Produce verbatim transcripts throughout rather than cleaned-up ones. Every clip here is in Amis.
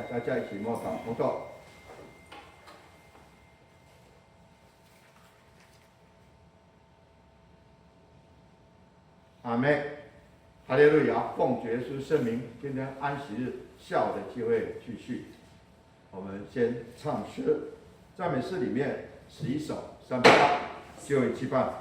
大家一起默祷，同祷。阿们。哈利路亚！奉主耶稣圣名，今天安息日下午的聚会继续。我们先唱诗，赞美诗里面十一首，三八，就一七八。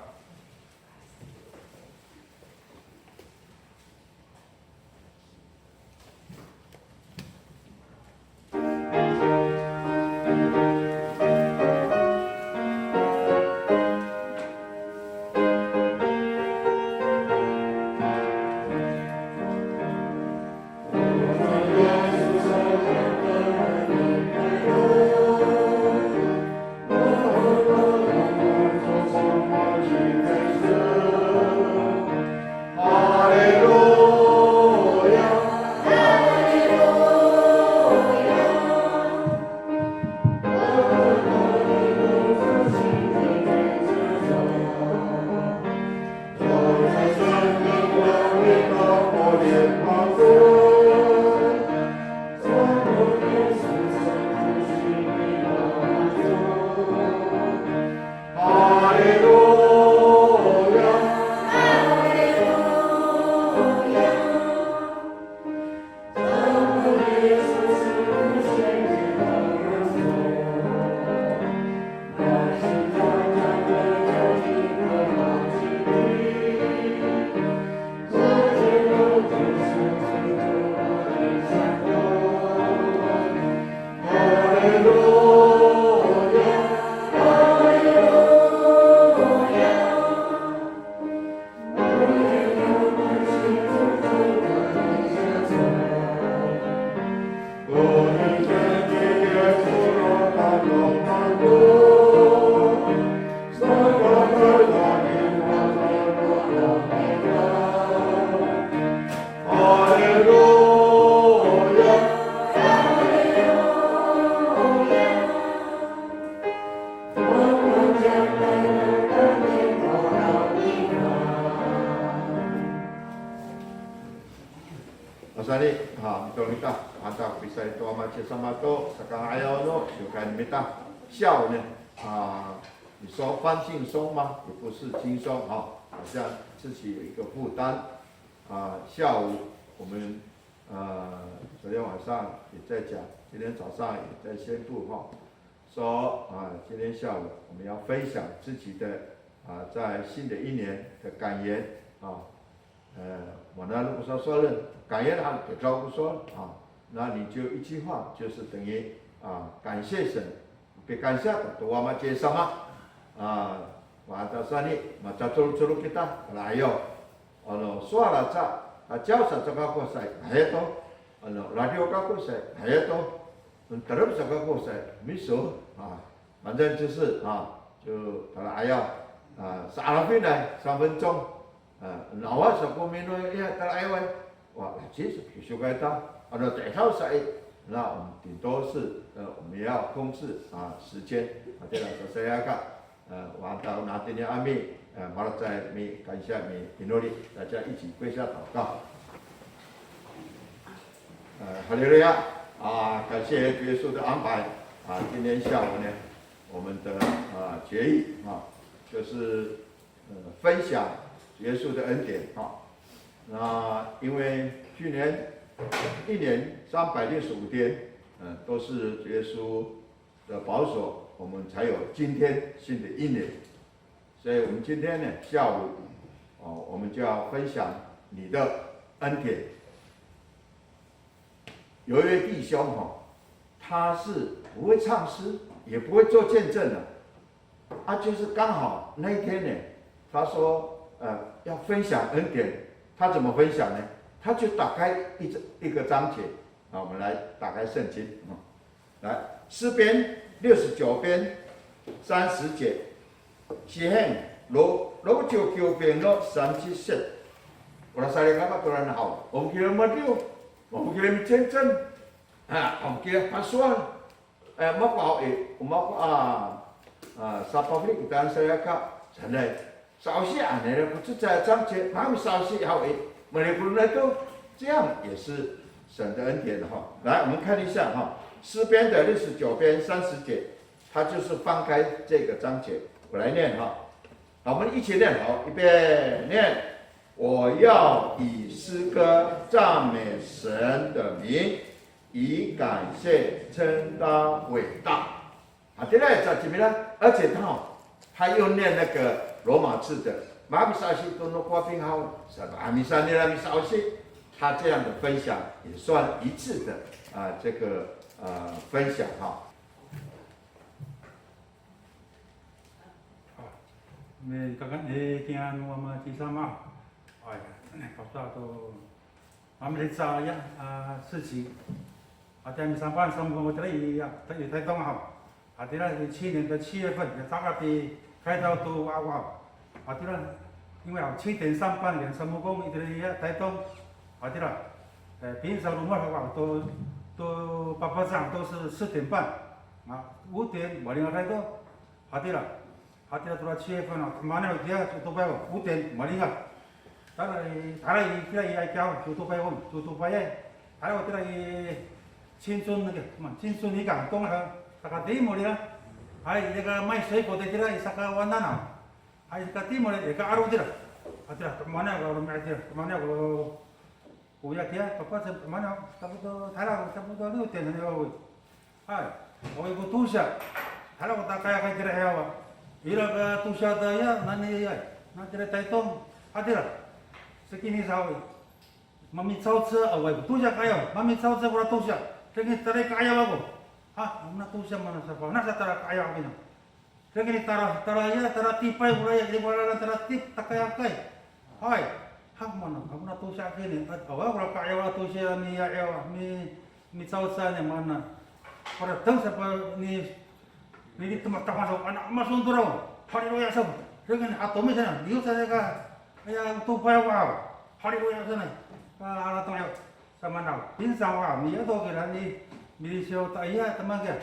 Masani, ha, mitoor kita, mata pisay to Ama ci Yis sama to sakanga'ayaw no kiwkay no mita. 下午呢，啊，你说放轻松吗？也不是轻松哈，好像自己有一个负担。啊，下午我们，呃，昨天晚上也在讲，今天早上也在宣布哈，说啊，今天下午我们要分享自己的啊，在新的一年的感言啊。呃，我呢，如果说说了感言还给高估说啊，那你就一句话，就是等于啊，感谢神，别感谢的多嘛，这什么啊，我打算你嘛，再走走给他来哟。Ano, sowal sa, a, caw sa, caka ko sa, heto. Ano, radio kako sa, heto. Terep sa kako sa, miso, a, 反正就是啊，就 tala'ayaw 啊，sa'alafin 呢，三分钟啊，那我说过没呢，也 tala'ayaw 哎，哇，其实必须该打，啊，那得到啥哎，那我们顶多是呃，我们要控制啊时间啊，这样说这样看，呃，我到那天的阿弥，呃，马上再没感谢没 inori，大家一起跪下祷告。呃，哈利路亚啊！感谢主耶稣的安排啊！今天下午呢，我们的啊决议啊，就是呃分享耶稣的恩典啊。那因为去年一年三百六十五天，嗯、都是耶稣的保守，我们才有今天新的一年。所以我们今天呢下午，哦，我们就要分享你的恩典。有一位弟兄哈，他是不会唱诗，也不会做见证的，啊，就是刚好那一天呢，他说呃要分享恩典，他怎么分享呢？他就打开一一个章节，啊，我们来打开圣经啊。 来，诗篇六十九篇三十节，诗篇六六十九篇的三十节。我来说一下吧，突然好，我们给他们六，我们给他们见证，啊，我们给他们说，哎，我们好，哎，我们啊，啊，沙巴弗利，当然是要看，真的。 Sa'osi anay ko cecay a cangci, mami sa'osi haw i, malikolonay to, 这样也是神的恩典哈。来，我们看一下哈，诗篇的六十九篇三十节，它就是翻开这个章节，我来念哈。好，我们一起念，好，预备，念。我要以诗歌赞美神的名，以感谢称他伟大。啊，对了，在这边呢，而且他哦，他又念那个罗马字的，马比沙西多诺瓜宾号，是吧？啊，米沙尼拉米沙西，他这样的分享也算一次的啊，这个呃分享哈。 Mikakan, e, tiya no Wama ci Sama. Ay, kawsa to, mamilicay a, a, 事情. Hatira misampan, sampan ko tira i, ya, ta-, i Taytong haw. Hatira i 去年的七月份, ya, taka ti 开刀 to wa, wa. Hatira, 因为 haw, 七点上班, ya, sampan ko itira i, ya, Taytong. Hatira, e, 平常 roma haw, to, to 爸爸讲都是四点半. A, 五点, malingaw to. Hatira. Hatira tora 七月份 a, mamaw itiya, to 拜五, 五点, malingaw. Tara i, tara i, tira i, ay, kiyaw, to 拜五, to 拜五. Tara o tira i, 青春那个, ma, 青春一港东啊, saka timol ira. Ay, ira ka 卖水果 de tira i sakawanan a. Ay, saka timol ira, ira ka aro tira. Hatira, mamaw ko, mamaw tira, mamaw ko. Oya tiya, papa, sa, mana, 差不多, tala, 差不多六点 na, oy. Hay, oy ko 土下. Tala ko takayakay tira hiyawa. Ira ka 土下 ta ya, nani ya, na tira Taytong. Hatira. Saki ni sa, oy. Mami 超车, a, oy, 土下 kayaw. Mami 超车 kora 土下. Saki tara kayaw ako. Ha, na 土下 mana sa pa, na sa tara kayaw ako niya. Saka ni tara, tara ya, tara tipay kora ya, ira ko lalan tara tip, takayakay. Hay, hak mana, hak mana 土下 kini, at awa kora kayaw a 土下 ni ya, ya, mi, mi 超车 ni mana. Para teng sa pa ni, ni, ni tematama sa, anak mason to raw. Haliloya sa. Saka ni ato mi sana, liyo sa ka, ya, tupay wa. Haliloya sana. Ka, ala tong ya. Sa mana. Pinsan wa, mi ya to kira ni, mi siyo ta ya, teman kira.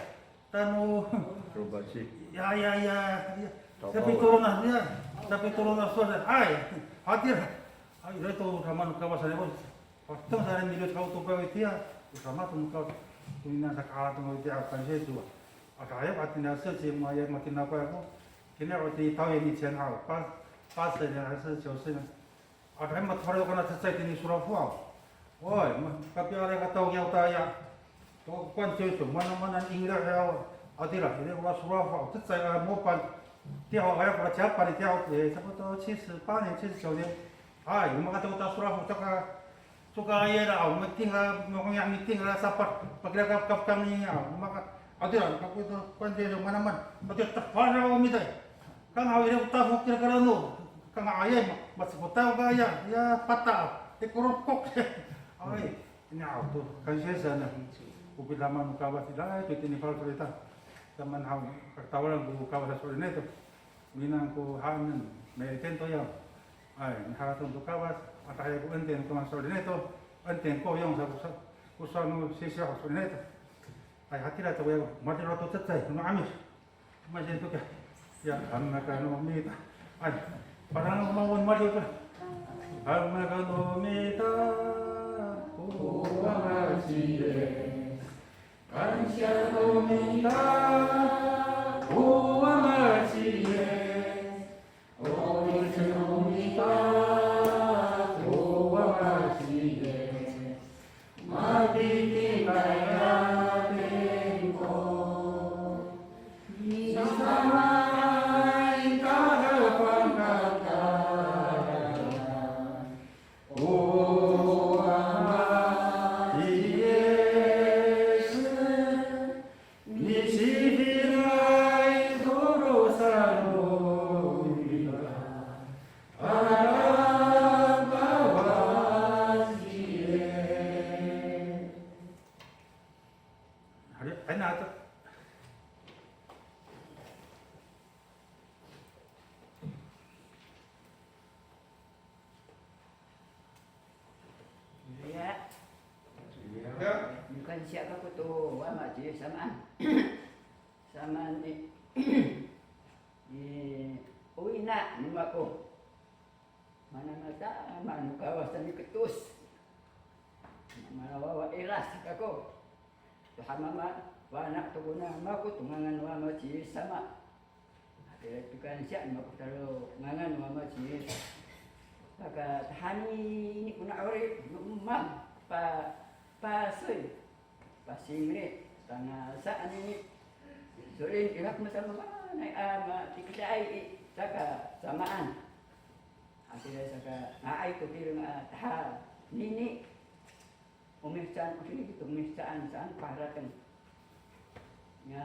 Tano. Robasi. Ya, ya, ya, ya. Sapi tolon na, ya. Sapi tolon na, so, ay, hatira. Ay, ira to, o saman no Kawas sa, o. Pateng sa, nira to, to pa itiya. O saman to no Kawas. Ko ina sa kala to itiya, 感谢主. Aka ya, pati na sa, si Maya, mati na ko ako. Kina ko ti 桃园以前 ha, 八, 八十年还是九十年. Aka matefaloh ko na cecay tini Solafow. Oy, ma, kapiaray kataw kiyaw taya. To 冠军 to, mana, mana 音乐 haw. Hatira, ira ko Solafow, cecay a mopan. Tiya ho, aya ko Japan, tiya ho, e, 差不多七十八年, 七十九年. Ay, o makato ta Solafow, saka, saka aya na, o miting a, mokong ya miting a sapat, pakira ka, kapkang ni, a, o maka, hatira, kako to, 冠军 to, mana, mana. Hatira, tefaloh mita. Kang haw ira ko tafok tira kara no. Kang ayay, ma, macepotaw ka ya, ya pata, e korokok. Ay, ini haw to, 感谢神 a. Ko pidama no Kawas ira, ay, to itini faloco' ita. Saman haw, katawalan ko Kawas a so'elin ito. Minang ko haenen, ma'edeng to ya. Ay, miharateng to Kawas, adihayay ko 恩典 to so'elin ito. 恩典够用 sa ko sa, ko sowal no sisiw haw so'elin ito. Ay, hatira to ya, matira to cecay, no 'Amis. Masin to ka. Ya, amaka no mita. Ay, parang mawon mali to. Amaka no mita, o Ama ci Yis. Kansya no mita, o Ama ci Yis. O miso no mita, o Ama ci Yis. Ya. Kansya kako to Ama ci Yis samaan. Samaan i, i, o ina no mako. Mana mata, mana Kawas a miketos. Mana wawa i, Hamama, fana' to kona mako to ngangan no Wama ci Yis sama. Hatira pikansiya no mako taro ngangan no Wama ci Yis. Saka tahani ini kona 'orip no emak pa, pasoy, pasingli, tangasa anini. So'elin ira ko masamaamaanay a matikedaay i, saka samaan. Hatira saka nga'ay ko tireng a tahanini. O mihecaan, o sini kito mihecaan saan paharateng. Ya,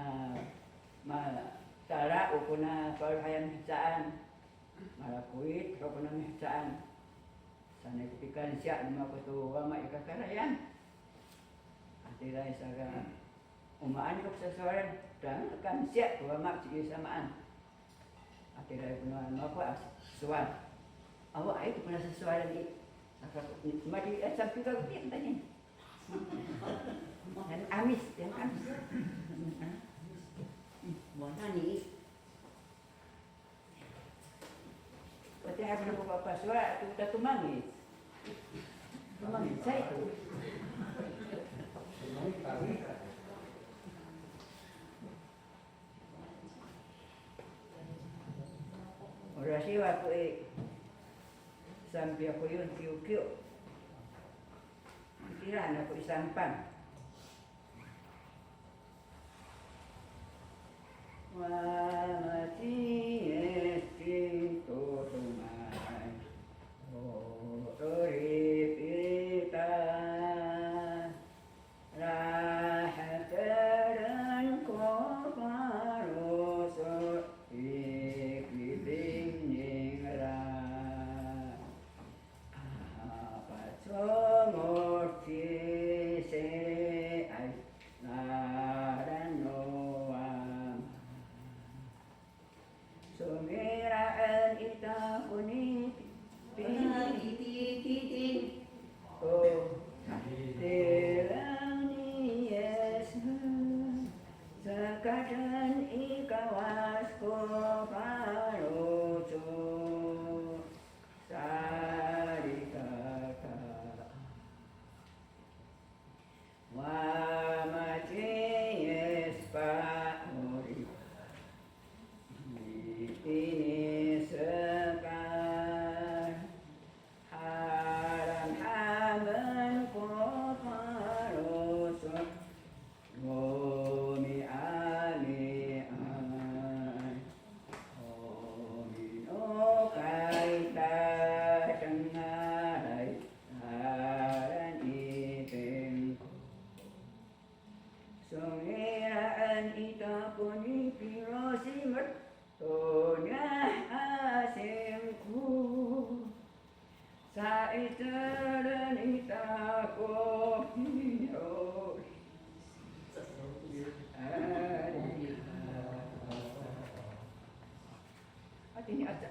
ma, tala o kona falohay a mihecaan, malakowit ho kona mihecaan. Sanay ko pikansiya no mako to Wama i kakarayan. Hatira i saka, o maan ko sasowalen, dan kansiya to Wama ci Yis samaan. Hatira i kona mako a sowal. Awaay to kona sasowalen i. Aka, madi, eh, sampi ka, iti, tani. Yan amis, yan amis. Mo nani. Wati ako na ko papasowal, ato kita tomangis. Tomangis, sa ito. Orasiwa ko i, sampi ako yon kiwkiw. Itira na ko i sampang. Wama ci Yis cito tomay, o 'orip ita. Lahekeden ko faloco' i kiting ningra. Apa comod ci Yis ay lalan no Wama. Songila'en ita koni pititititi. O tireng ni Yis, sakaden i Kawas ko faloco'. Salikaka. Wama ci Yis pa'orip. Itini sekay. Halamhamen ko faloco'. Romi'ami'ad. O minokay tadangalay. Lalan i pingko. Songila'en ita koni pirosimet, tonyah a singko. Sa'icelen ita ko piro. Hatini aca.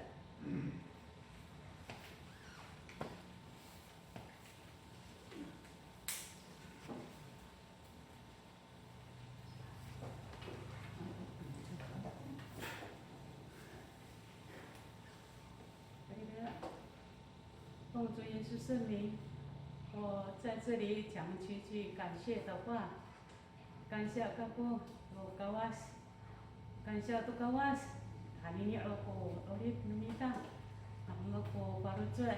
奉主耶稣圣名，我在这里讲几句感谢的话。感谢 kako to Kawas. Kansiya to Kawas, hanini ho ko 'orip no mita, a, ko faloco'.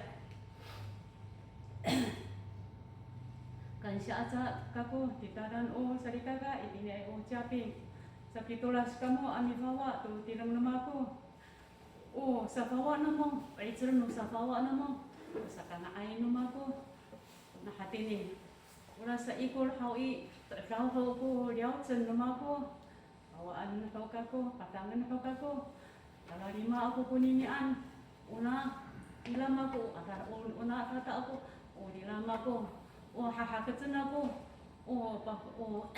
Kansiya aca kako titaanan o salikaka itiniay o Japing. Sapitolas kamo a mifawa to tireng no mako. O safawa namo, 'icel no safawa namo, o sakanga'ay no mako. Na hatini, ora saikor haw i, ta'edaw ho ko liyawcen no mako. Fawaan ho kako, patangen ho kako. Talalima ako koninian, ona lilam ako, ata, o, ona tata ako, o lilam ako, o hahakecen ako, o pa, o,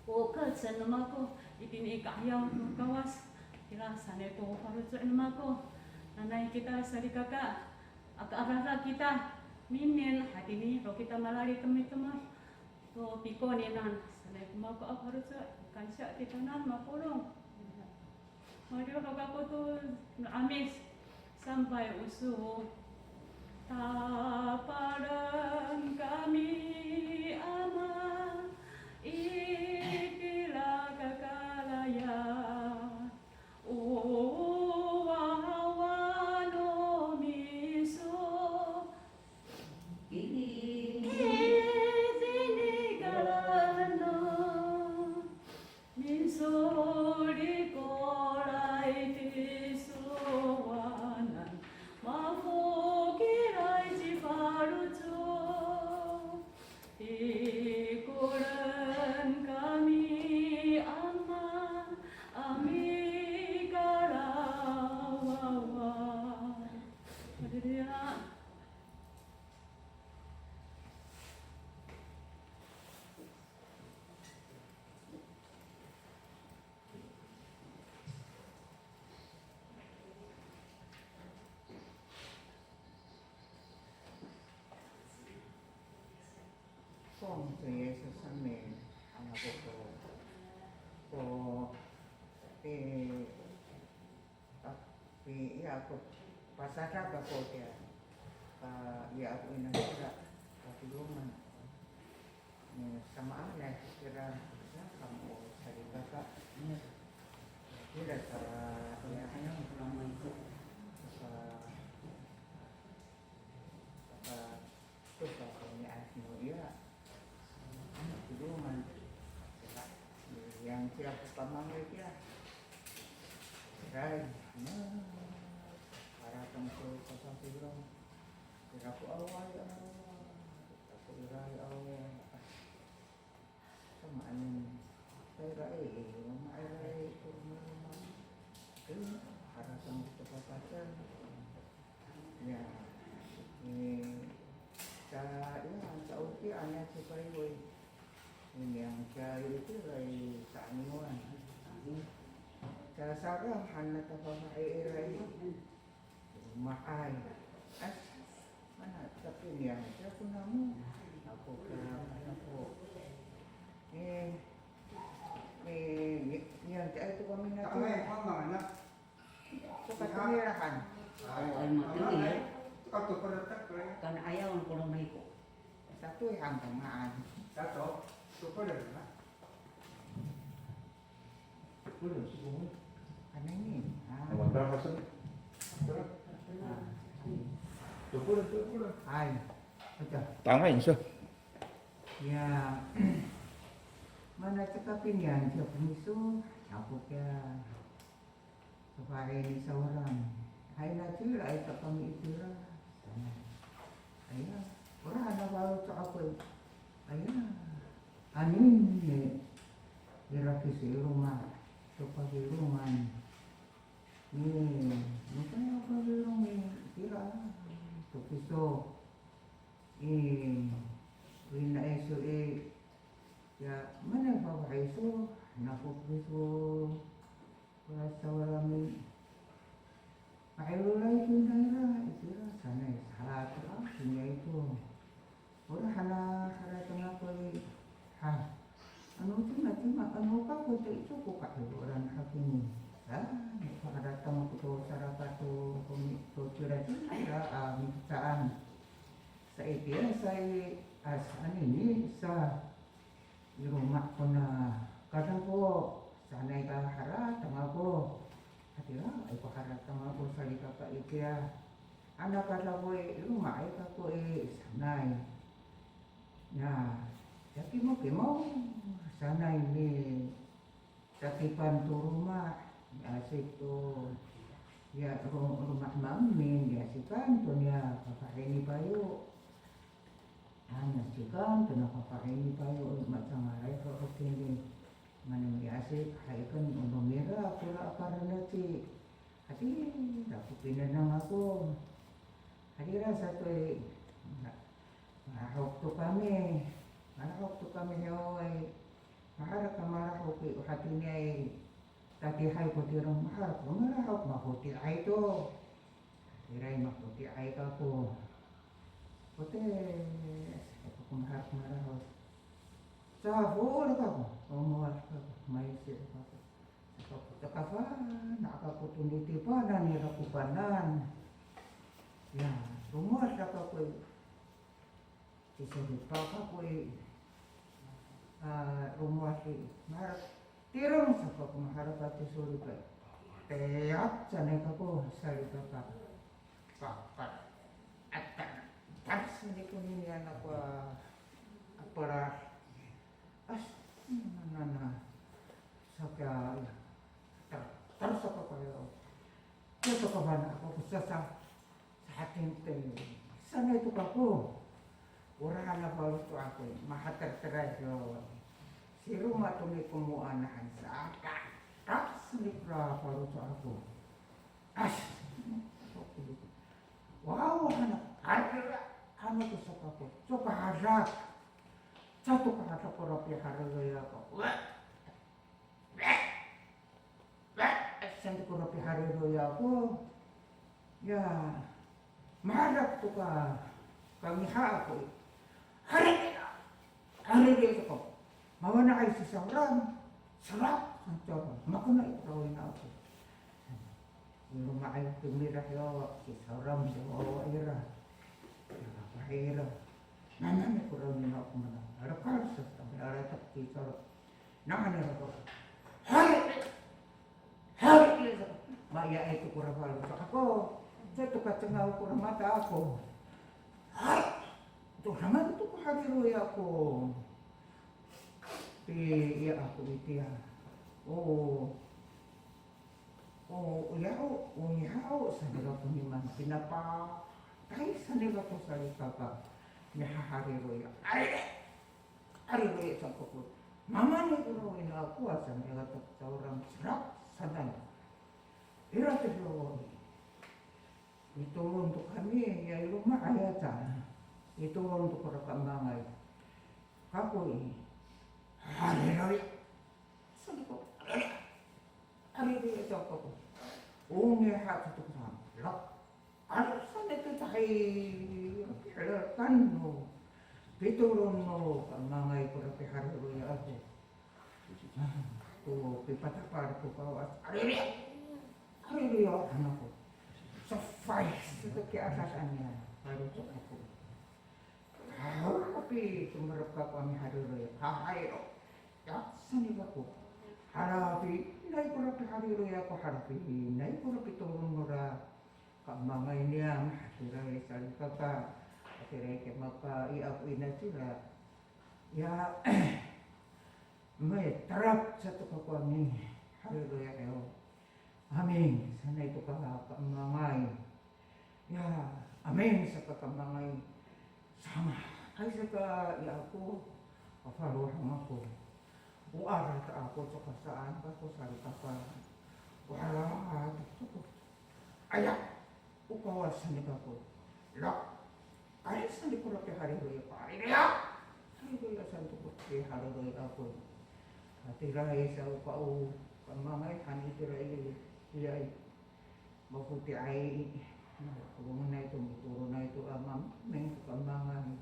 o kecen no mako, itini i ka'ayaw no Kawas, ira sanay ko faloco' no mako. Nanay kita salikaka, aka adada kita, minin, hatini ho kita malali temitemoh. To pikoninan, sanay ko mako a faloco', kansiya kitanan mapolong. Madiw ho kako to no 'Amis, sampay oso. Tapalen kami Ama, Itira kakalaya, o wawa no miso. Itini karana, miso rikoray tisowanan, mafokilay ci faloco'. Tikolen kami Ama a mikarawawa. Haleluya. Song to Yesus amin. Ano ko ko ko, eh, ah, eh, iya ko, pasadak ako tiya, ka, iya ako inasira, ka tilongan. Samaan, eh, kira, kira kamo salikaka. Kira sa, ya, sa, sa, to sa kami asno iya. Ano, tilongan. Kira, yang kira ko pamangay kira. Kira, na, para tang ko kapatid. Kira ko awa, ya. Kira ko ira, ya, awa. Samaan. Kira, eh, ma'ira, eh, ko roma, roma. Eh, para tang ko kapatid. Ya, eh, sa, ya, sa oti, anya, sa paywoy. Ini yang sa iti, lay sa aniwan. Sa sarang, hana ta fafa'i ira i. Ma'ay. As, mana, tapi ini yang sa ko namo. Ako ka, ako. Eh, eh, ni, ni yang sa ito kami na to. Tama, tama, na. Saka tumirahan. Ay, matengil. Kan ayaw ko no miko. Sato i han tamaan. Sato, tukolen na. Tukolen, tukolen. Ano ini? Ah. Mata hasen. Ah. Tukolen, tukolen. Ay. Ito. Tangay, so. Ya. Mana cakapin yan, siya pumiso. Ako kaya. Kapa'ini sawaran. Hay na cila, ay, ta kami itira. Sana. Aya, ora hana faloco' ako i. Aya. Anini, ira kiso i loma', to pafilongan. Ni, no kaya pafilong i, itira. To kiso. I, wina iso i, ya, mana fafahi iso, nako kiso. Ora sawaran mi, ma'ilolay to nira, itira sanay, saka to a, siniya ito. Ora hana harateng ako i, ha. Ano cima, cima, ano kako to ito ko ka'iloran hakini. Sa, harateng ako to sarakat to, ko mi, to cira, cira, a, mihecaan. Sa itiya sa i, a, sa anini, sa i loma' kona kadafo, sanay ka harateng ako. Hatira, ay ko harateng ako salikaka itiya. Ana kadafo i loma' i kako i sanay. Na, ya kimokimo, sanay mi, sakipan to loma', miasip to, ya, ro-, loma' maemin, miasipan to niya fafahi ni Payo. Ana sikan to na fafahi ni Payo, macangalay ko kini. Mana miasip, hay kan, o no mira, kora a karanaci. Hatira ko pinanang ako. Hatira sato i, ma-, marahok to kami. Marahok to kami hiyoy. Maharak ka marahok i, o hatiniay. Tatiihay ko tireng, maharak ka marahok, mafoti'ay to. Iray mafoti'ay kako. Foti'ay kako, maharak marahok. Sa fool kako, o mowal kako, maysi kako. Sa kako, cakafana' kako to nitipanan nira ko panan. Ya, o mowal kako i. Cisoripa kako i. a, lomowad i, maherek, tireng sa kako maherek ato so'elin i. Teyat sanay kako, salikaka. Pa, pa, atar, tar sanay konini anak ko a, a, pela. As, nanana, saka, ya, tar, tar saka kayo. Kaya to kafana' ako ko sasa, sahating te. Sanay to kako. Ora han a faloco' ako, mahaterteray yo. Siroma to ni komoan han sa, tar, tar sanay kora faloco' ako. As, wawa han a, ara, ano to saka ko, so kahadak. Sato kahadak kora pihareroy ako. Wa, wa, wa, sanay kora pihareroy ako. Ya, mahadak to ka, kangiha ako i. Hari, hari to ko. Mafana'ay ci Saoram. Sera, sanay to. Mafana'ay kora wina ako. Loma'ay to mira yo, ci Saoram yo, ira. Ira, ira. Nanay kora wina ako mana. Alakal sa, kami alatak ci Saoram. Nanay ako. Hari! Hari! Maya ay to kora faloco' ako. Sato kacengaw kora mata ako. Hari! To, nanay to ko hariroy ako. Ti, iya ako itiya. O. O, iya o, o ngiha o, sanay kako niman pinapatay, sanay kako salikaka. Mihahariroy. Ari! Ari, sa kako. Mafana'ay kora wina ako, a, sanay kako Saoram, sera sanay. Ira to yo. Mitolon to kami, ya i loma' aya sa. Mitolon to kora kamangay. Kako i. Hariroy. Sanay kako. Hariroy. Hariroy sa kako. O ngiha to ko sa. Lak. Ano sanay to tahay, pihalatan no, pitolon no kamangay kora pihariroy ako. To pipatapal ko Kawas. Ariri! Ariri, ano ko. Safay, sato kiatas aniya. Faloco' ako. Harapi, tomerep kako a mihariroy. Hahay, o. Ya, sanay kako. Harapi, nai kora pihariroy ako, harapi, nai kora pitolon nora kamangay niyam, hatiraay salikaka, hatiraay kemaka, i ako inacila. Ya, matarap sato kako a mihariroy ako. Amin sanay to ka kamangay. Ya, amin saka kamangay. Sanga'ay saka i ako, kafalohang ako. O arat ako, saka saan kako salikaka. O arat ako. Aya, o Kawas sanay kako. La, ay sanay kora pihariroy ako. Haleluya. Haleluya, sanay to ko pihariroy ako. Hatiraay sa o ka, o kamangay han itira i, iya i. Mafoti'ay, maforonay to, mitolonay to a maming ko kamangay.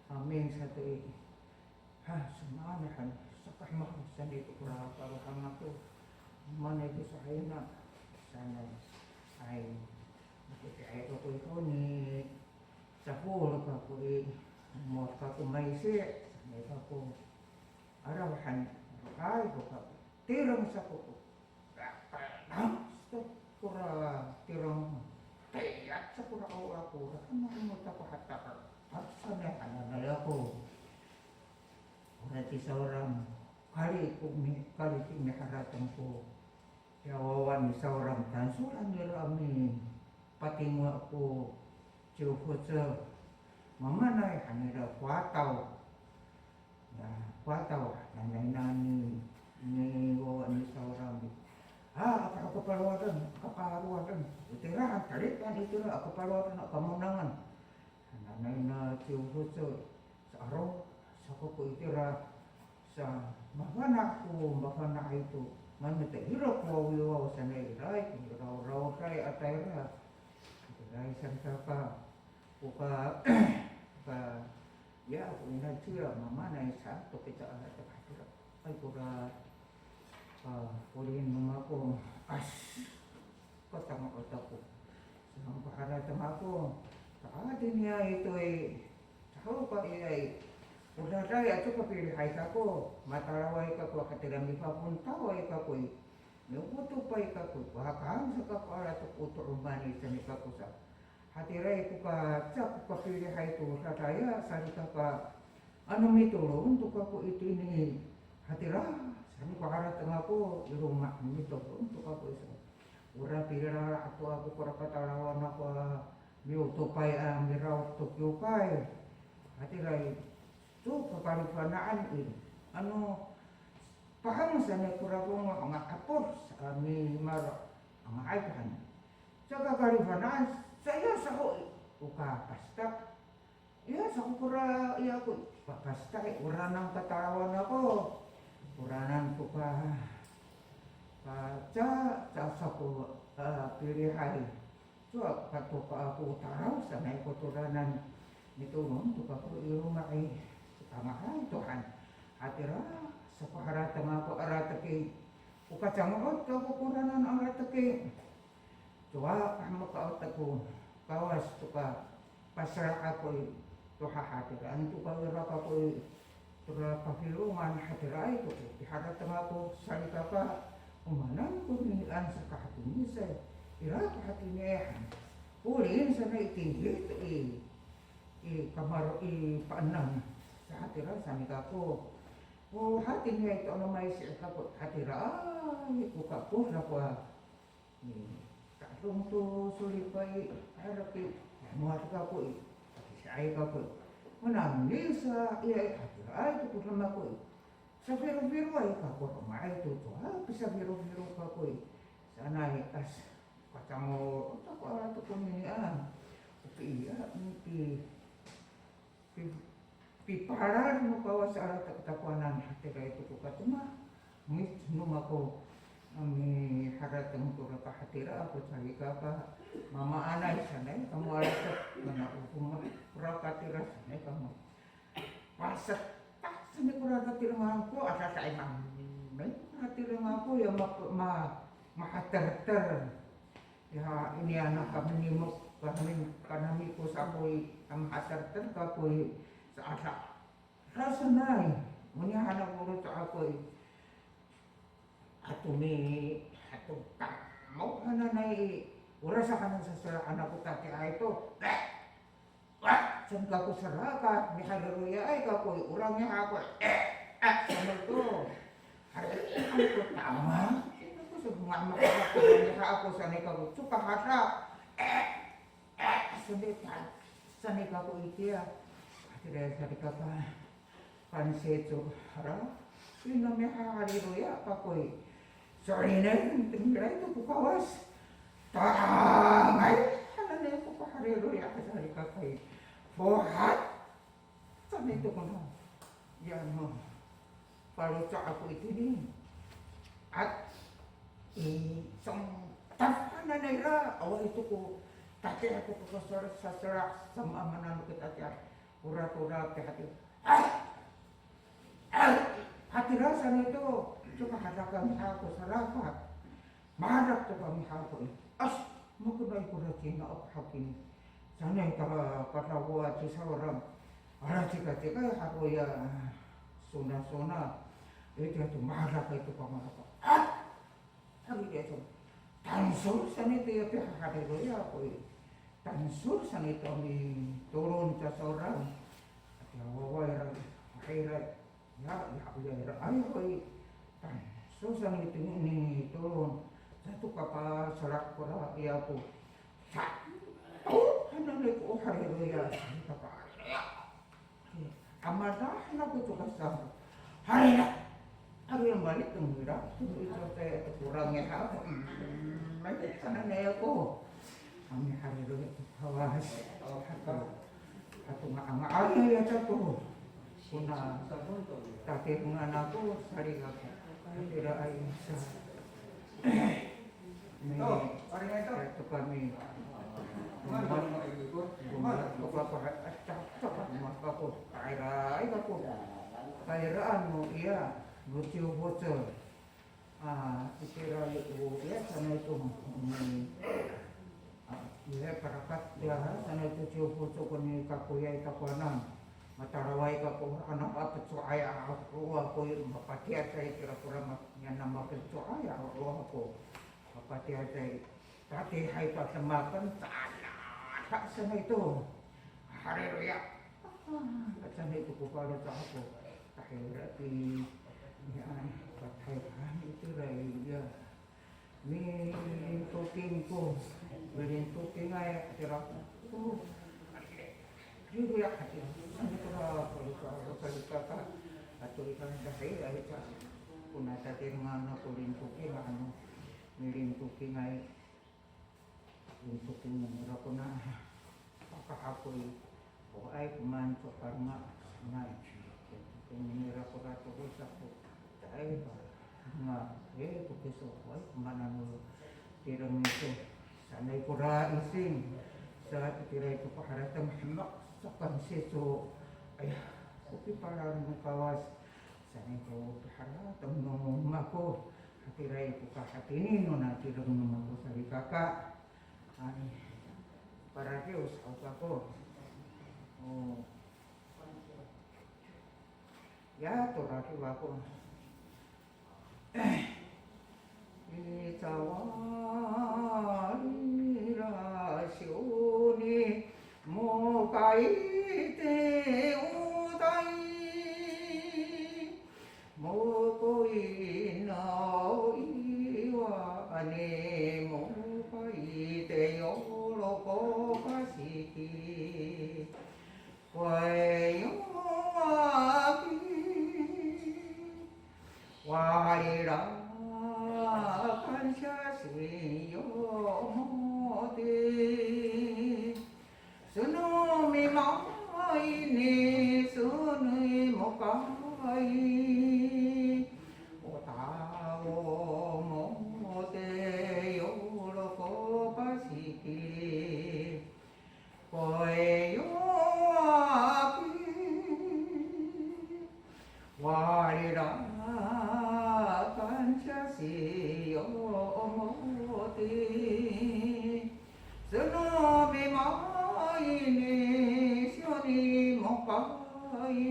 Amin sato i. Ha, samaanay han, saka mahasanay to kora kalohang ako. Manay to sahayna, sanay. Ay, mafoti'ay kako i honi. Sahol kako i, mot kako maysi, sanay kako. Araw han, araw ko kako. Tireng sa kako. Nang, sa kora tireng. Teyat sa kora awa ako. Ano, ano ta ko hatakal. At sanay hananay ako. Ora ci Saoram, kali ko mi, kali ko miharateng ko. Ya wawa ni Saoram, tansolan nira a mipatingwa ko ciwfoc. Mamaanay han nira ko ataw. Ya, ko ataw, nanay nani, ni wawa ni Saoram. A, aka, aka palowaden, aka palowaden. Itira, talitan itira, aka palowaden, aka monangan. Nanay na ciwfoc, sa aro, sa kako itira, sa mafana' ko, mafana'ay to. Manay ta ira ko wawiwaw sanay ira, ko rawraway a tayra. Ira i saan kaka, ko ka, ka, ya, ko inacila, mamaanay sa, to kita ala, to hatira. Ay, kora, a, polin no mako, as, Katama o tako. Saan ko harateng ako. Sa hatiniay to i, caho ka iyay. O daday ato kapilihay kako, matalaway kako, hatira mifapontaway kako i, mi'opotopa i kako i, pakang sa kako a latek o to'eman i, saan kako sa. Hatira i ko kaca ko kapilihay to dadaya, salikaka, ano mitolon to kako itini, hatira, saan ko harateng ako i loma', mitolon to kako i sa. Ora pilala' to ako kora katalawan ako a mi'otopay a miraod to kiwkay. Hatira i, to kakalifana'an i, ano, pahang sanay kora fongoh a nga'apod sa mimaro' a nga'ay ko han. Sa kakalifana'an, sa iya sa ho i, o kapasta. Iya sa ko kora, iya ko, kapasta i, oranan katalawan ako. Oranan ko ka, kaca, ca sa ko, a, pilihay. Cowa ka to ka ako talaw sanay ko toranan mitolon to kako i loma' i, tangasa to han. Hatira, sa ko harateng ako a latek i, o kacango'ot kako koranan a latek i. Cowa ka makaot ako Kawas to ka pasela' ako i, to hahatiraan to ka ira kako i, tora pafilongan, hatiraay to ko piharateng ako, salikaka, o maanan ko ninian sa ka hatini sa, ira ko hatini han. Polin sanay i tingit i, i kamaro' i paenang. Sa hatira saan kako. O hatini to ano maisi kako, hatiraay ko kako lako a. Ni, ta'edong to solifay, haraki, mowad kako i, pakisi'ay kako i. Mananisa, iya i, hatiraay to ko demak ako i. Safirofiroay kako, roma'ay to to, ha, pisafirofiro kako i. Sanay, as, kacango'ot ako a latek konini a. Oke, iya, pi, pi, pipalal no Kawas a latek takowanan, hatiraay to ko katoma. Ngicnom ako, miharateng to ra ka hatira ako, salikaka, mamaanay sanay kamo a latek, mana o kora katira sanay kamo. Pasetak sanay kora katirengan ako, adadaay mamay kora katirengan ako, ya ma, ma, mahaterter. Ya, ini anak kami nimok, kami, kanami ko sa ko i, ang haterter kako i, sa ada. Rasenay, moni hana ko roco ako i. Ato mi, ato kamo hananay i. Ora sa hanan sa sela anak ko tati'ay to. Wa, saan kako sera ka, mihariroyaay kako i, ora miha ako, e, e, saan to. Hari, ano to tama? Saan kako sa mama, miha ako, sanay kako, coka hada. E, e, sanay ta, sanay kako itiya. Hatira saan kako, pansico, hara, ina mihahariroya kako i. So'elinay, tengilay to ko Kawas. Tangay hananay ko pahariroya, salikaka i. Fohat sanay to kona. Ya no, faloco' ako itini. At, i, songtaf hananay ira, awa ito ko tati'ay ako ko sasela', sasela', samaamaan ko tati'ay. Ora to ra pihati. Ah! Ah! Hatira sanay to, coka hada kami ako salafak. Mahadak to kami ako i. As, makonaay kora cina ako hakini. Sanay ka, kadafowa ci Sawrang. Ala cikacikay ako ya, sonasona. Itiya to mahadak to kami ako. Ah! Itiya to. Tangsol sanay to ya pihahariroya ako i. Tangsol sanay to a mitolon ca Sawrang. Atiya wawa ira, wawa ira. Ya, ya, ya, ira, ay, hoy. Tan, so sa nitini, nitini to. Sato kapasela' kora, ya ko. Sa, to, hananay ko, haleluya. Sa, kapa, ya. Amata, hana ko to kasa. Haleluya. Haleluya, balik to nira. To, ito, te, to, kurang ya, ha. Hmm, may, hananay ako. Kami haleluya, Kawas. Hato, hato nga, nga, ay, ay, ay, sato. Kona, tatirengan ako, salikaka. Hatiraay sa. May, sato kami. Gumat, gumat, ko papa, at saka, saka, gumat ako. Kaira, ay, ako. Kairaan mo, iya, no ciwfocel. A, itira i, o, ya, sanay to, mm, a, ya, parakat, ya, sanay to ciwfocel koni kakoyay takowanan. Mataraway kako, ano mapeco'ay a 'olo ako, mapatiyacay kira kora ma-, niyana mapeco'ay a 'olo ako. Mapatiyacay, tatiihay to a demakan, calala sanay to. Haleluya. A, sanay to ko faloco' ako. Tahira i, niyaan, patay kami ito, haleluya. Milintoking ko, milintokingay, tira. O, haleluya, hatira. Ano tira, palika, palika ka. Ato ikan dahay, ay, sa. Kona tatirengan ako lintoking, ano, milintokingay. Lintoking nira kona. Pakahakoy. O ay, komaen to parnga, sanay. Ko nira ko rato ko sako, tay pa, nga, e, ko kiso, o ay, komaen no tireng iso, sanay kora ising, sa itira i ko paharateng hemek, saka siso, aya, ko pipalan no Kawas, sanay ko paharateng no mako, hatira i ko kahatini nona tireng no mako salikaka. Ay, paradiw sa kako. O. Ya, to radiw ako. I cawalira sioni mo kaite o tay. Moko ina o iwa ani moko ite yolo ko pasiki. Koyo aki walira kansiya siyo moti. Sono mimaay ni, sono i mokay. O tao mote yolo ko pasiki. Koyo aki. Walira kansiya siyo moti. Sono mimaay ni siyo ni mokay.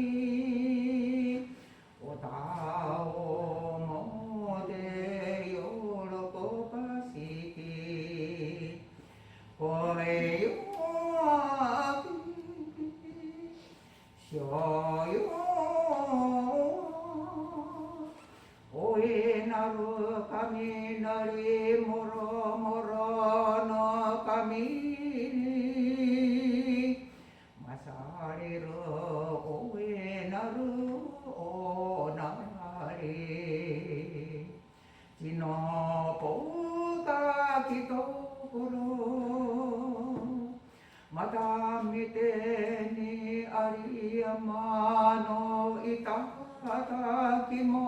O tao mote yolo ko pasiki. Koyo aki. Siyo yo, o inaru kami nari, moromoro no kami ni, masalir o inaru o nari. Cino po ka kitokolo, mata miteni ari yamano i tataki mo,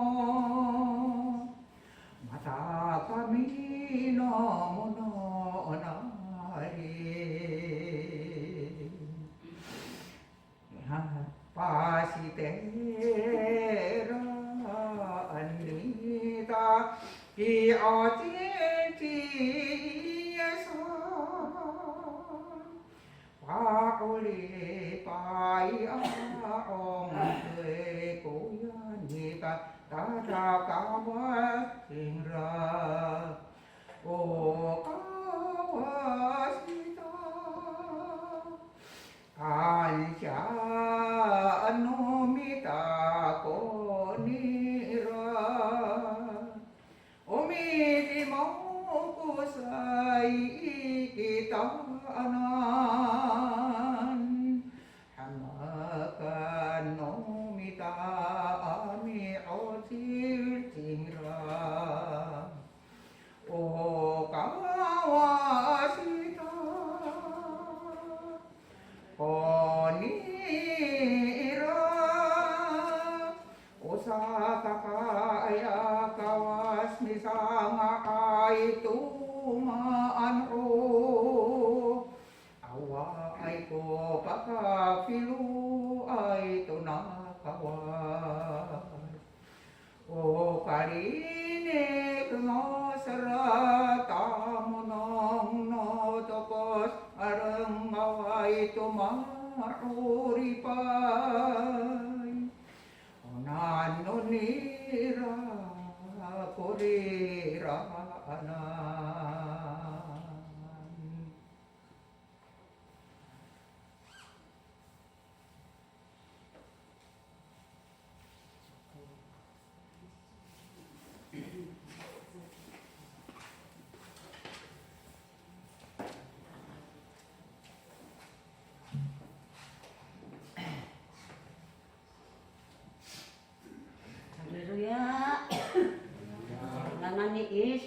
mata kami no mono nari. Pasitera anita ki o cinci sa. Pa'oripay a 'ongtoy koya nika tada Kawas cingra. O Kawas ita. Kansiya no mita konira. O midimoku sa i kitaanan. Hamakan no mita a mi'ocil cingra. O Kawas ita, konira o sakakaay a Kawas misanga'ay to maan ho.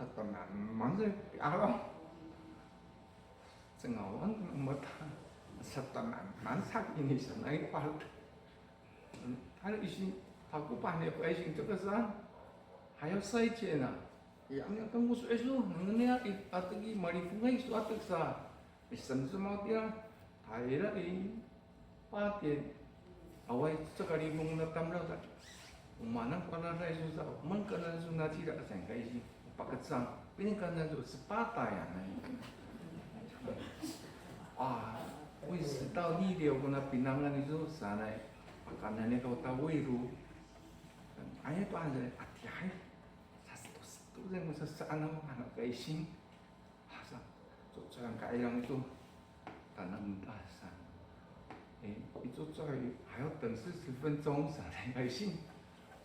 Satanaman sa pi'araw. Cengawan ko no mata. Satanaman sa kini sanay ko harateng. Tayra ising, ako pahani ako ising to ka saan. Hayaw sa ici na. Ya, ang yakang ko so iso, nanganiya, i, atek i, malifongay so atek sa. Isan sa mawtiya, tayra i, patin. Awaay, caka lifong na tamdaw sa. O maan ko adada iso sa, o maan ko adada iso nacila, saan ka ising. Pakecang, pini ko adada iso, sepatay a, nai. A, 胃食道逆流 ko na pinangan iso sanay. Pakaenen ko ta 胃乳. Aya to anay, atiyaay. Saseto-seto sa ko sasaan ako, ano ka ising. Asa, cocoay ko ka'ayaw to. Tanam ta sa. E, i cocoay, 还要等四十分钟 sanay ka ising.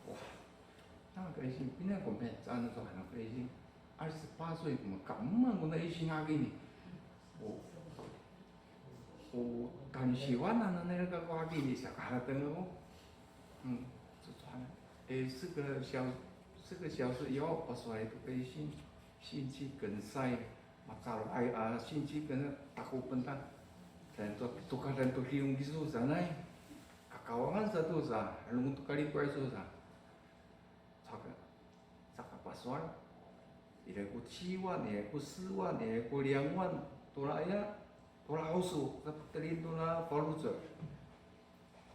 Wa, 那个 ising, pina ko mihecaan to, ano ka ising. 二十八岁 ko makaemang ko na ising akini. O, o, tansiwanan nanay kako akini, saka harateng ako. Hm, cocoay. E, 四个小, 四个小时以后, pasowal to ka ising. 心肌梗塞, macaro'ay a 心肌梗塞, takopen ta. Saan to, tokadan to liyong kiso sanay. Kakawangan sato sa, halong to kaliko'ay iso sa. Saka, saka pasowal. Ira ko 七万, ira ko 四万, ira ko 两万, tora ya, tora hoso, sa patelien tora faloco'.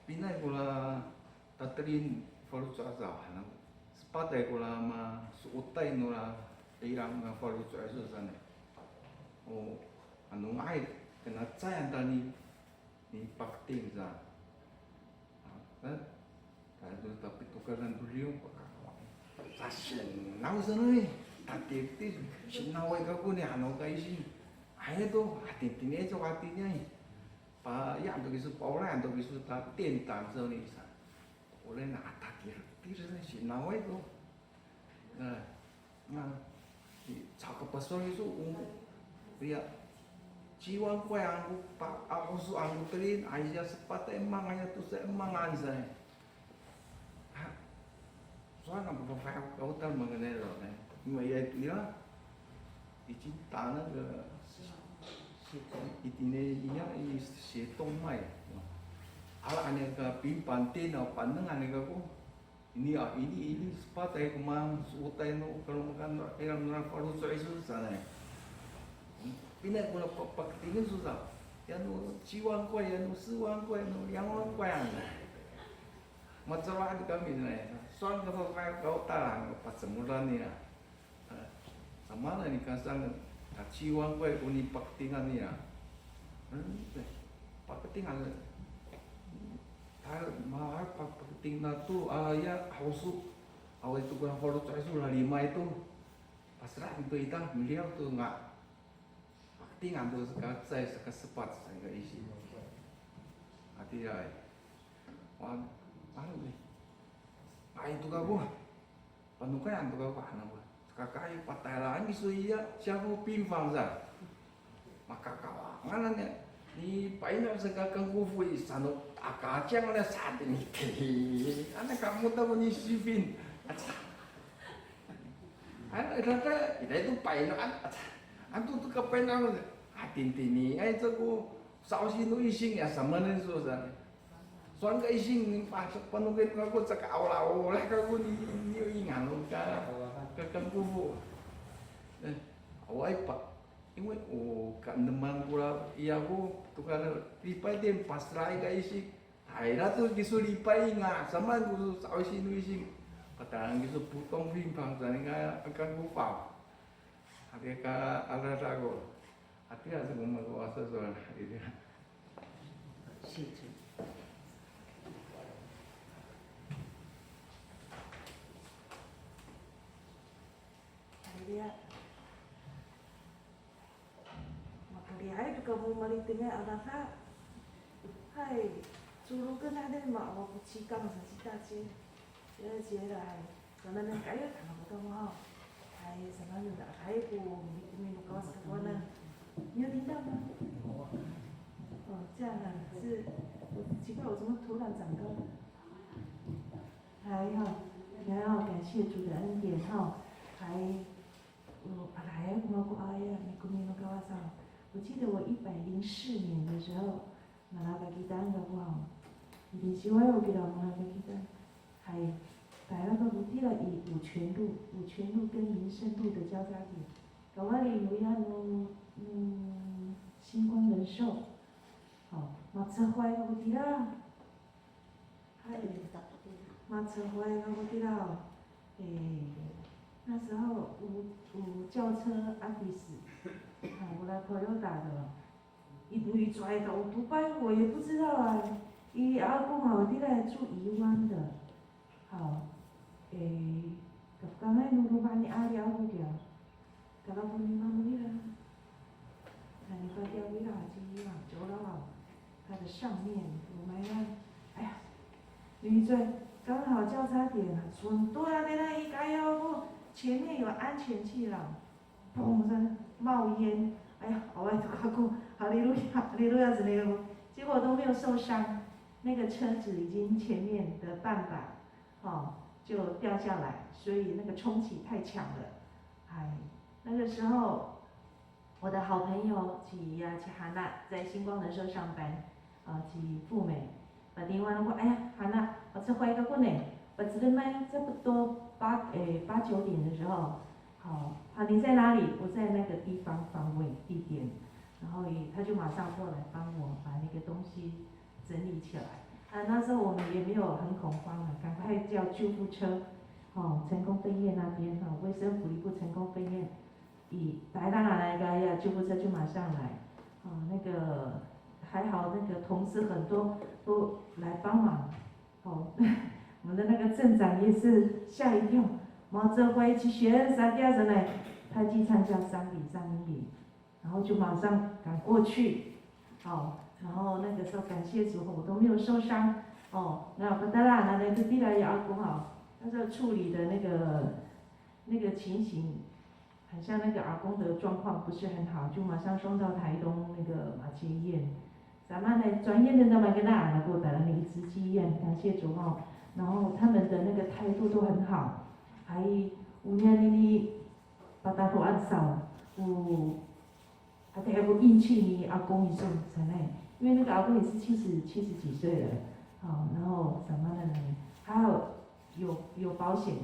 Pinaay kora tatelien faloco' aca, ano, sepatay kora maso'otay nora 'irang a faloco' iso sanay. O, ano nga'ay, kena caay han ta ni, ni paketing sa. A, e, ta, to, tapi tokadan to liyong, pakakawa. Sasinaw sanay, tatipti, sinaway kako ni, ano ka ising. Aya to, hatiniay to, hatiniay. Pa, ya to kiso, paolayan to kiso ta 电档 saan sa. Paolayan a, tatiretir sa, sinaway to. Na, na, i, caka pasowal iso, o, ya, 七万块 han ko pa, a, hoso han ko telien, aya sepatay mangan, aya tosa mangan sa. Ha, sowal ko papafay ako, ka'otal mangenay to, ne. Ima iya to ira, 已经打那个, itini iya i 血动脉. Ala, ano ka 平板电脑, paneng ano kako. Ini a, ini, ini, sepatay ko maso'otay no, kalomakan no, ira no faloco' iso sanay. Pinaay kora pa, paketingen iso sa. Ya no, 七万块, ya no, 四万块, no, 两万块 ano. Macaro'an kami sanay. Sowal ko papafay ako, ka'otal han ko pacemodan nira. A, samaan ni kasang, a, 七万块 ko nipaketingan nira. Hm, e, paketingan. Ta, ma, pa, paketingan to, a, ya, hoso. Awaay to kora faloco' iso, lalimay to. Pasera to ita, miliyaw to nga. Paketingan to saka cecay, saka sepat, saka isi. Hatiraay. Wa, ano ni. Ay to kako. Panokayan to kako, ano ko. Saka kay patayraen kiso iya, 下腹病房 sa. Makakawangan ano. Ni paina saka kangkofo i sano, aka ciyang ano sa hatini. Ano kamo ta ko ni sipin. Aca. Ano, ira ta, ira to painaan, aca. Ano to ka painaan, hatini, ay, cako, sa'osi no ising ya, samaanen iso sa. Sowal ka ising, pa, panokayan kako, caka awlaolah kako ni, ni, i nga'ay ka, ka kangkofo. E, awaay pa. 因为 o kaeneman kora iya ko, to ka lipay din, paseraay ka ising. Tayra to kiso lipay i nga, samaan ko sa'osi no ising. Patayraen kiso 普通病房 sanay ka, kangkofo. Hatira ka adada ako. Hatira sa ko mako asa sowal. Hatira. Hatira. Makarihaday to kamo malitengay a adada. Hay, coloken hanay, ma, awa ko cikang sa cita ci. Ya, ci, hay. Sanay ka'ayaw, tama ko tamo haw. Hay, sanay, hay ko, mikomi no Kawas kakowanan. 你有听到吗？哦，这样啊，是，我奇怪，我怎么突然长高了？还好，还好，感谢主的恩典哈。还，嗯，哎，我们过哎呀，你过年了干嘛上？我记得我一百零四年的时候，那那个给单的不好，一定喜欢我给他们那个给单，还，大家都不提了以五权路、五权路跟民生路的交叉点，搞完了有呀，嗯，嗯，星光人寿，好，马车坏了不提了。 嗨，马车坏了，我知道。哎，那时候有有轿车阿迪斯，啊，我来朋友打的，一一出来的，我不拜我也不知道啊。一阿公啊，我地来住宜湾的，好，哎，刚刚那路路把你阿聊不聊？ Kala po ni mamo nira. Nani pati ako ira, ci ira, ci ora aw. 它的上面，我们要，哎呀，有一段刚好交叉点啊，很多啊，在那一个要不，前面有安全气囊，嘣，在冒烟，哎呀，我都快哭，哈利路亚，哈利路亚之类的，结果都没有受伤，那个车子已经前面的半把，哦，就掉下来，所以那个冲击太强了，哎。 那个时候，我的好朋友 ci 呀 ci Hana 在星光人寿上班，啊， ci 富美，打电话问我，哎呀，Hana，我这回个过年，我这边卖差不多八诶八九点的时候，好，好，你在哪里？我在那个地方方位地点，然后也他就马上过来帮我把那个东西整理起来。啊，那时候我们也没有很恐慌了，赶快叫救护车，哦，成功分院那边，哦，卫生福利部成功分院。 一，台大拿来个呀，救护车就马上来。哦，那个还好，那个同事很多都来帮忙。哦，我们的那个镇长也是吓一跳，毛泽辉去选三第二人来，他去参加三比三英里，然后就马上赶过去。哦，然后那个时候感谢主，我都没有受伤。哦，那 patala 拿来就地来也阿公好，那时候处理的那个那个情形。 很像那个阿公的状况不是很好，就马上送到台东那个马偕医院。咱们呢，专业的那么跟大家过来，那一直医院，感谢主哦。然后他们的那个态度都很好，还有 onian ini pataroan saw, o, 还得还不硬气呢，阿公一送才来，因为那个阿公也是七十七十几岁了，好，然后什么的呢，还有有有保险，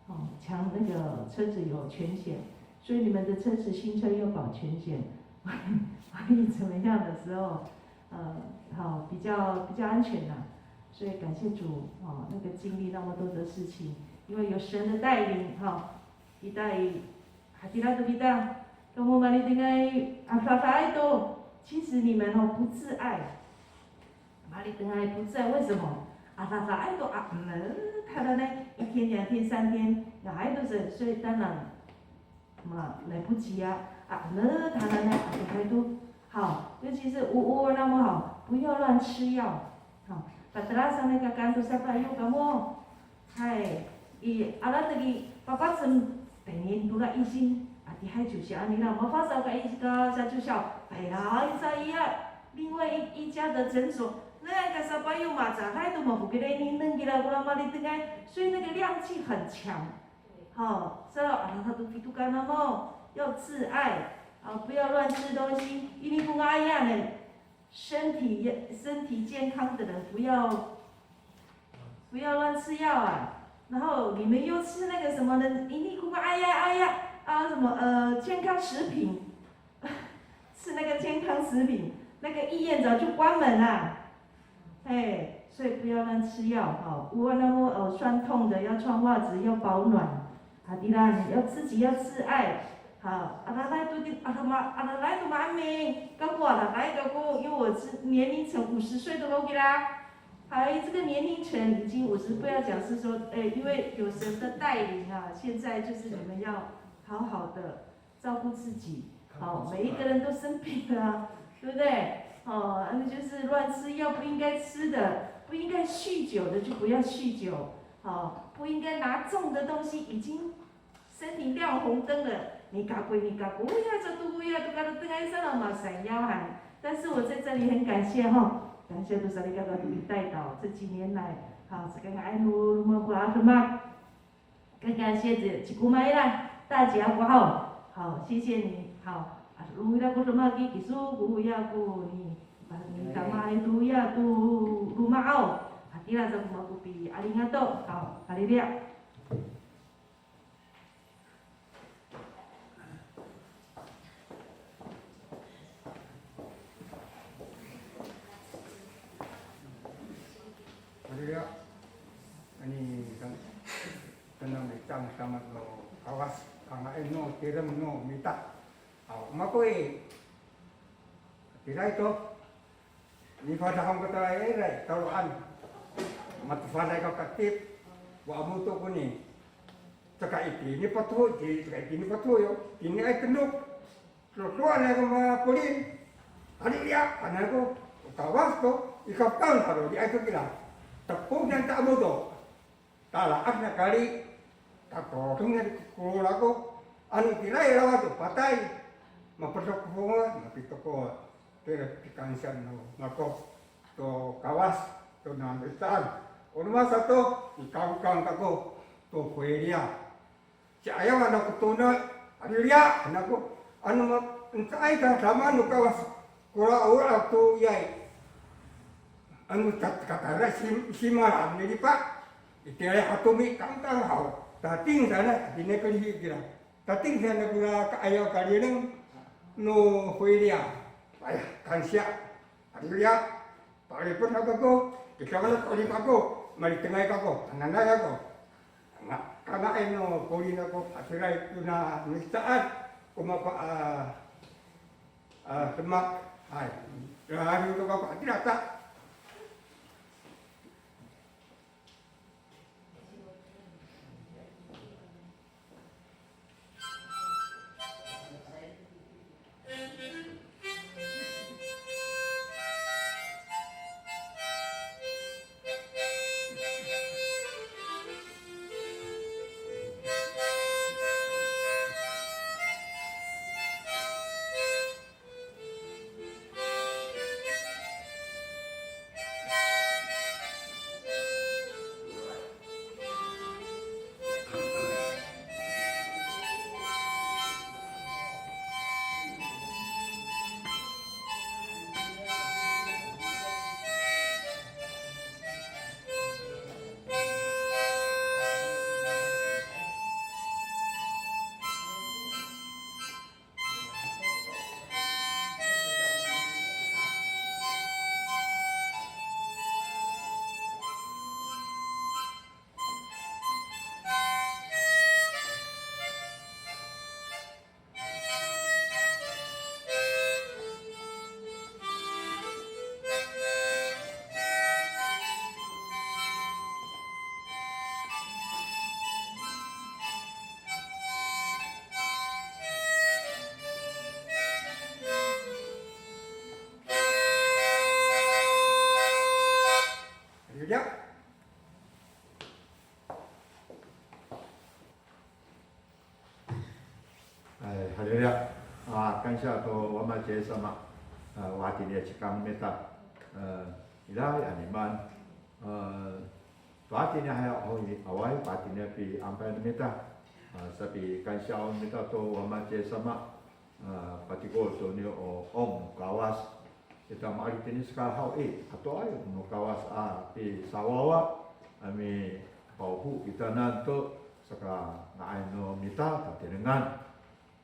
哦，抢那个车子有全险，所以你们的车子新车又保全险，万一怎么样的时候，呃，好，比较比较安全啦。所以感谢主，哦，那个经历那么多的事情，因为有神的带领，哈，一带 hatira to kita, kamo malitengay, a, fafa'ay to, 其实你们哦不自爱。 Malitengay 不在，为什么？Adadaay to a, 他的呢，一天、两天、三天，那还都是，所以当然，嘛，来不及啊。A, 他的呢，a, 还都好，尤其是 o, o 那么好，不要乱吃药。好， patelasan 那个 kanto 三百六 kamo， Hay, i, alatek i, papacem, tayni tora ising, adihay 就像 nira, mafasaw ka i, ka sa 就像, tayra sa iya, 另外一一家的诊所，那个 sapayo maca, hay to mafokilay nineng kira ko malitengay, 所以那个量气很强。好，所以 alatek to pito kamo, 要自爱啊，不要乱吃东西。Ini ko nga'ayan, 身体身体健康的人不要不要乱吃药啊。然后你们又吃那个什么呢？Ini ko nga'ayay 啊，什么呃健康食品，吃那个健康食品，那个医院早就关门啦。哎，所以不要乱吃药哈。O namo 呃酸痛的要穿袜子，要保暖。Hatira 要自己要自爱。好，alaay to, alaay to ma'ami, kako alaay kako, 因为我是年龄层五十岁的 kira。 还这个年龄层已经，我是不要讲，是说，哎，因为有神的带领啊，现在就是你们要好好的照顾自己。好，每一个人都生病了啊，对不对？哦，那就是乱吃药不应该吃的，不应该酗酒的就不要酗酒，好，不应该拿重的东西，已经 身体亮红灯了，你 kako, 你 kako, 呀，这都呀，都 kako 等一下了嘛，闪耀哈。但是我在这里很感谢哈，感谢 to salikaka 的带导，这几年来，好，这个爱 no, no, no, 更感谢这 ci Komay 啦，大家过好。好，谢谢你。好，a, ro ira ko demak i, kiso ko ya ko ni, ni kama ito ya to loma' aw. Hatira sa ko mako pi, a ringato. 好，haleluya. Haleluya. Ani, kan, kanang micang sama no Kawas, kanga'ay no tireng no mita. Aw, mako i, tiraay to. Nifadahong ko tala iray, taloan. Matofaday ko katip. Wa amoto koni. Caka itini pato, itini, caka itini pato yo. Itiniay tenok. Lodoan ako mapolin. Haleluya, hanako. O Kawas to, i kafekal, halo, diay to kira. Tepong niyam ta amoto. Talaak na kali, tatodong na di ko kolor ako, ano itiraay lawac to patay, mapedok ko fongoh, mapito ko, tira pikansiya no mako to Kawas, to namitaan. O roma sato, mikangkang kako to Korea. Ci'ayaw ano ko tono, haleluya, hanako, ano ma, enca'ay ka dama no Kawas, kora ora to iyay. Ano kat-, katara sim-, simala, ano lipa. Itira hato mikangkang haw. Tating sana, itini kalihi kira. Tating sana kora ka'ayaw kalileng no Korea. Aya, kansiya. Haleluya. Pa'orip ako ko, kita ka pa'orip ako, malitengay kako, hananay ako. Nga, kanga'ay no polin ako, hatiraay tona misaat, ko mako a, a, demak, hay. Haleluya kako, hatira ta. Haleluya. Ay, haleluya. A, kansiya to Wama ci Yis sama. A, o hatiniay cikang mita. A, ira i, a, nimaan. A, to hatiniay haw i, awaay, to hatiniay piampay no mita. A, sapikansiya haw mita to Wama ci Yis sama. A, patiko to niyo o, o Kawas. Kita ma'alit tini saka haw i, hato'ay no Kawas a pisawawa, a mipawho kitanan to sakanga'ay no mita tatirengan.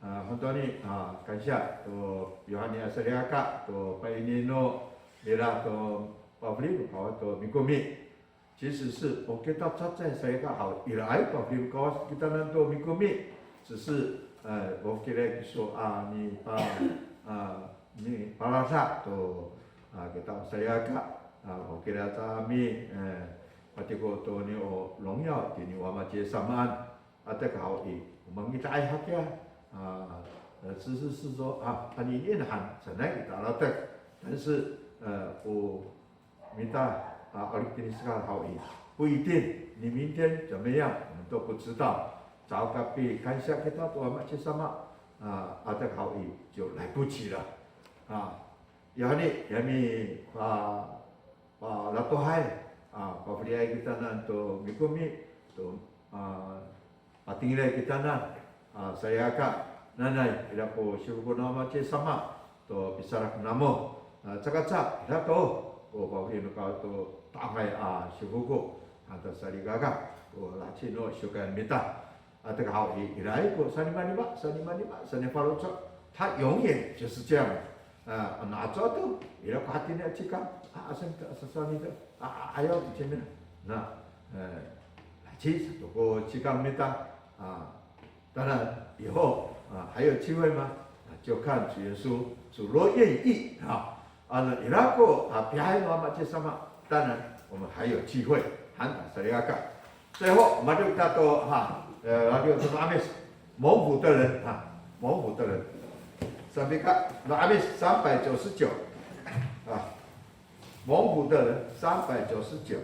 A, 本当に, a, kansiya to Yohani a salikaka to paini no mira to pafeli no Kawas to mikomi. 其实是, o kita cacay salikaka haw, iraay pafeli no Kawas kitanan to mikomi. 只是, e, o kira kiso a mipa, a, mipalasa to, a, kita salikaka, a, o kira cami, e, patiko to niyo o 荣耀 tini Wama ci Yis samaan. Atek haw i, o mangita'ay hakiya, a, e, 只是是说, a, anini han, sanay kita latek. 但是, e, o mita, a, 'alik tini saka haw i, 不一定, ni 明天怎么样, 我们都不知道. Caay ka pikansiya kita to Wama ci Yis sama, a, atek haw i, 就来不及了. A, yahani, ya mi, a, a, latohay, a, pafeliay kitanan to mikomi, to, a, patingilay kitanan, a, salikaka, Nanay, ira ko sifoko no Ama ci Yis sama to pisalak namo. A, caka ca, ira to ko fafeli no Kawas to ta'angay a sifoko han ta salikaka ko laheci no siwkay mita. A, 这个好, i, ira ko sanimanima, sanimanima, sanifaloco'. 他永远就是这样。A, ano aco to, ira ko hatini a cikang, a, asa mita, asa sowal mita, a, a, ayaw to cimina. Na, e, laheci sato ko cikang mita, a, 当然以后，啊，还有机会吗？啊，就看主耶稣，主若愿意，啊，ano ira ko, a, pihaen no Ama ci Yis sama, 当然我们还有机会。Han ta salikaka. 最后，我们就到，哈，呃，就这个 Amis，蒙福的人，啊，蒙福的人。Sapika, no Amis 三百九十九，啊，蒙福的人 三百九十九。